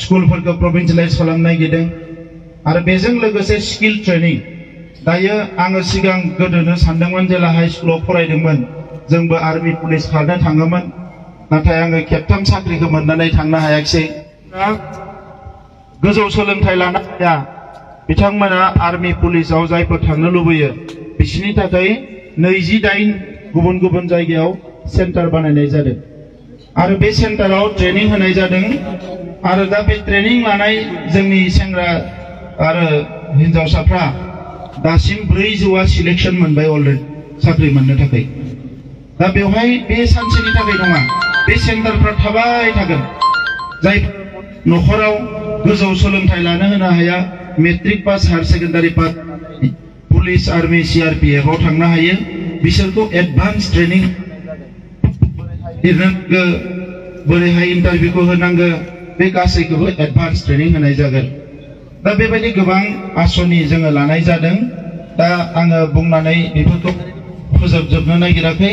स्कुलफोरखौ प्रभिन्सियेलाइज खालामनो नागिरदों आरो बेजों लोगोसे स्किल ट्रेनिं दायो आङो सिगां गोदोनो सानदोंमोन जेला हाई स्कुलाव फरायदोंमोन जोंबो आर्मी पुलिस खारनो थाङोमोन नाथाय आङो खेबथाम साख्रिखौ मोननानै थांनो हायाखिसै गोजौ सोलोंथाइ लानो हाया बिथांमोना आर्मी पुलिसाव जायफोर थांनो लुबैयो बिसिनि थाखाय 28 गुबुन गुबुन जायगायाव सेन्टार बानायनाय जादों आरो बे सेन्टाराव ट्रेनिं होनाय जादों आरो दा बे ट्रेनिं लानाय जोंनि सेंग्रा आरो हिनजावसाफ्रा दासिम 400आ सिलेक्शन मोनबाय अलरेडि साख्रि मोननो थाखाय दा बेवहाय बे सानसेनि थाखाय नङा बे सेन्टारफ्रा थाबाय थागोन जाय नखराव गोजौ सोलोंथाइ लानो होनो हाया matric pass higher secondary pass police army CRPF आव थांनो हायो बिसोरखौ एडभान्स ट्रेनिं बोरैहाय इन्टारभिउखौ होनांगौ बे गासैखौबो एडभान्स ट्रेनिं होनाय जागोन दा बेबायदि गोबां आसनि जोङो लानाय जादों दा आङो बुंनानै बेफोरखौ फोजोबजोबनो नागिराखै।